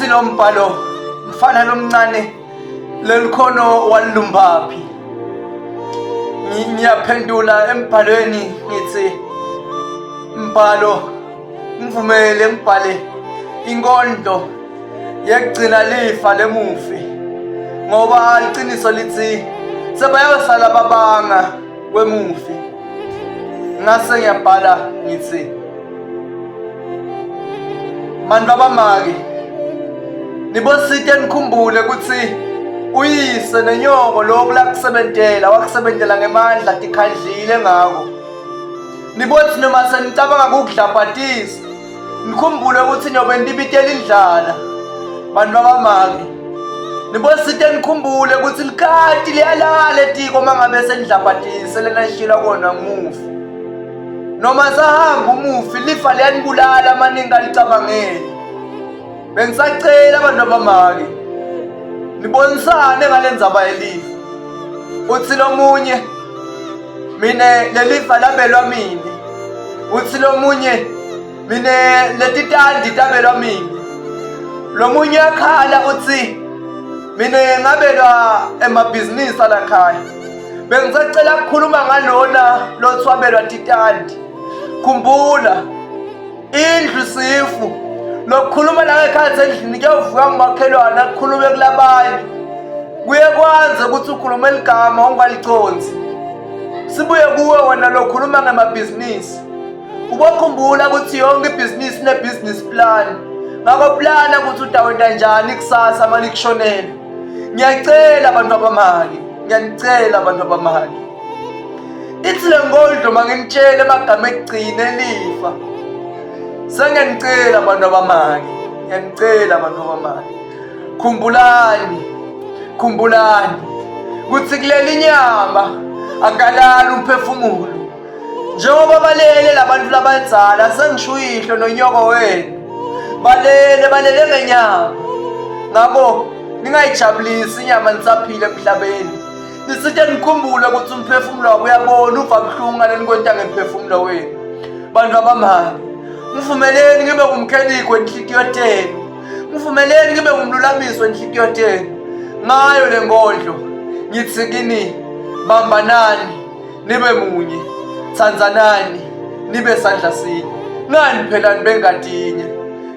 lo mbhalo mfana lomncane lelikhono walilumbaphi. Ngiyaphendula embhalweni ngithi mbhalo ngivumele ngibhale inkondlo yekugcina lifa lemufi ngoba iqiniso lithi sebayosala babanga kwemufi. Ngase ngiyabhala ngithi bantu abamaki nibosite nikhumbule ukuthi uyise nenyoko lokhu lakusebentela wakusebentela ngemandla tikhandlile ngako. Nibothi noma senicabanga kukudlabhatisa nikhumbule ukuthi niyobe nibitela indlala bantu abamaki. Nibosite nikhumbule ukuthi likati liyalala etiko uma ngabe senidlabhatise lenashiyelwa kona ngumufi. Noma sahamba umufi lifa liyanibulala amaningi alicabangeli. Bengisacela abantu abamaki nibonisane ngale ndzaba yelifa. Uthi lomunye mina lelifa labelwa mina. Uthi lomunye mina letitandi tabelwa mina. Lomunye uyakhala uthi mina ngabelwa emabhizinisi alakhaya. Bengisacela ukukhuluma ngalona lothwabelwa titandi. Khumbula indlu sifu lokukhuluma la ngekhathi endlini kuyovuka ngumakhelwane akukhulume kulabanye. Kuye kwanze ukuthi ukhulume ligama ungaliconsi. Sibuye kuwe wena lokhuluma ngemabhizinisi. Ubokhumbula ukuthi yonke ibhizinisi ine-business plan. Ngakho plana ukuthi utawenta njani kusasa uma likushonela. Ngiyacela abantu abamali, ngiyanicela abantu abamali. Ithi le nkondlo manginitshele amagama ekugcina elifa. Sengiyanicela abantu abamali, ngiyanicela abantu abamali. Khumbulani, khumbulani ukuthi kuleli nyama akalali umphefumulo. Njengoba balele labantu labadzala sengisho uyihlo nonyoko wenu. Balele balele ngenyama. Ngakho ningayijabulisi inyama nisaphila emhlabeni. Nisithe nikhumbule ukuthi umphefumulo wabo uyabona uva buhlungu ngaleni kwenta ngemphefumulo wenu. Bantu abamhali, ngivumeleni ngibe ngumkhenikho wenhlikiyo tenu. Ngivumeleni ngibe ngumlulamiso wenhlikiyo tenu. Ngayo le nkondlo ngithi kini bambanani nibe munye, thandzanani nibe sandla sinye. Ngani phela nibengadinye.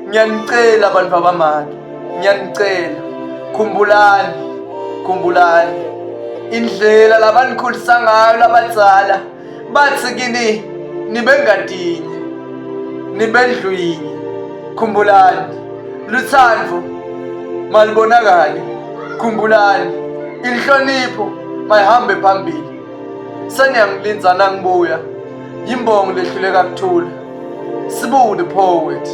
Ngiyanicela bantu abamali, ngiyanicela. Khumbulani, khumbulani indlela labanikhulisa ngayo labadzala bathi kini nibengadinye nibendlu yinye. Khumbulani luthando malibonakale, khumbulani inhlonipho mayihambe phambili. Seniyangilinza nangibuya, yimbongi lehluleka kuthula. Sibu the poet.